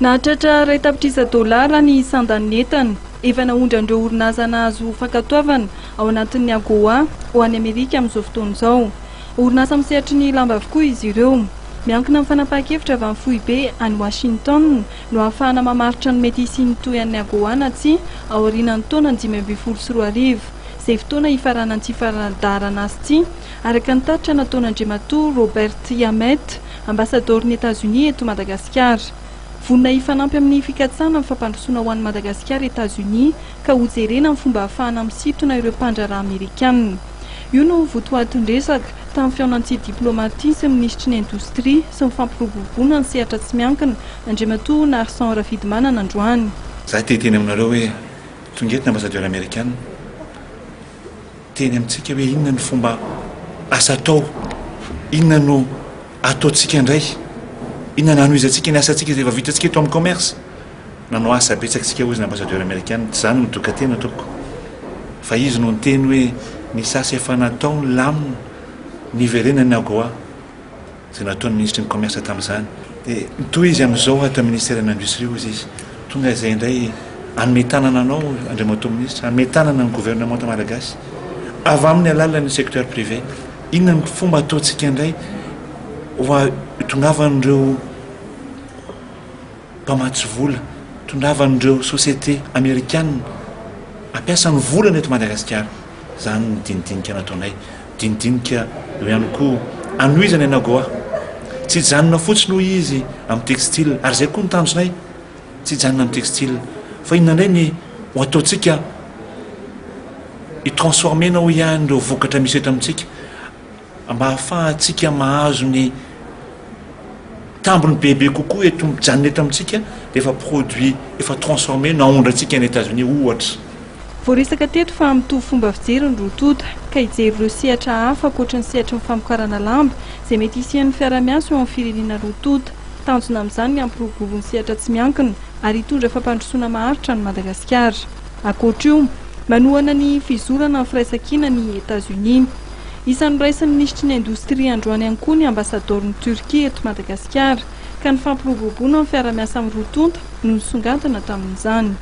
Nahatratra 1 tapitrisa dolara ny sandan'ny entana efa naondran'ireo orinasa nahazo fankatoavana ao anatin'ny AGOA ho any Amerika amin'izao fotoana izao. Orinasa misehatry ny lamba avokoa izy ireo. Miankina amin'ny fanapahan-kevitra avy amin'ny foibe any Washington no ahafahana mamaritra ny mety hisian'ny tohin'ny AGOA na tsia aorian'ny taona 2015, izay fotoana hifaranan'ny tsy fandaharana azy ity, araka ny tatitra nataon'Andriamatoa Robert Yamet, ambasadaoron'i Etazonia eto Madagasikara. Vonona hifanampy amin'ny fikatsahana ny fampandrosoana ho an'i Madagasikara Etazonia ka hojerena ny fomba ahafahana misintona ireo mpandraharaha amerikanina. Io no votoatin-dresaka tamin'ny fihaonan'ny diplomatia sy ny minisitry ny Indostria sy ny fampiroboroboana ny sehatra tsy miankina, Andriamatoa Narson Rafidimanana androany. Za te hiteny aminareo hoe tonga eto ny ambassadeur amerikana teny amintsika hoe inona ny fomba asa atao, inona no ataontsika indray, inona no hanohizantsika ny asantsika izay efa vitantsika eto amin'ny commerce. Nanao asa betsaka isika hoy izy ny ambassadeur amerikana, tsy za no midoka tena tompoko fa izy no niteny hoe nisy asa efa natao ny lamina niverenany AGOA izay nataon'ny minisitry ny commerce tamin'izany. Dia mitohy izy amin'izao ato amin'ny ministeran'ny industrie hoy izy, tonga izay indray hanome tanana anao Andriamatoa Minisitra, hanome tanana ny gouvernemanta malagasy avy amin'ny alalan'ny secteur privé. Inona ny fomba ataontsika indray ho hitongavan'ireo mpamatsy vola, tongavan'ireo société amerikana hampiasa ny volany eto Madagasikara? Izany ny dinidinika nataonay. Dinidinika eo ihany koa hanohizana ny AGOA. Tsy hijanona fotsiny hoy izy amin'ny textile, ary izay koa ny tanjonay, tsy hijanona amin'ny textile. Fa inona indray ny ho ataontsika hi-transformer-na hoy ihany ireo vokatra misy eto amintsika mba hahafahantsika mahazo ny tambiny bebe kokoa eto mijanona eto amintsika dia efa produit efa transformé no aondrantsika any Etazonia ohatra. Voaresaka teto fa mitovy fomba fijery ny roa tonta, ka hijery ireo sehatra hafa ankoatry ny sehatry ny famokarana lamba, izay mety hisian'ny fiarahamiasa eo amin'ny firenena roa tonta. Tanjona amin'izany ny hampiroborobo ny sehatra tsy miankina ary hitondra fampandrosoana maharitra an'i Madagasikara. Ankoatra io, manohana ny fizorana ny firaisankina ny Etazonia. Isan'ny noraisin'ny minisitry ny Indostria androany ihany koa ny ambasadaoron'i Turquie eto Madagasikara, ka ny fampiroboroboana ny fiarahamiasa amin'ny roa tonta no nisongadina tamin'izany.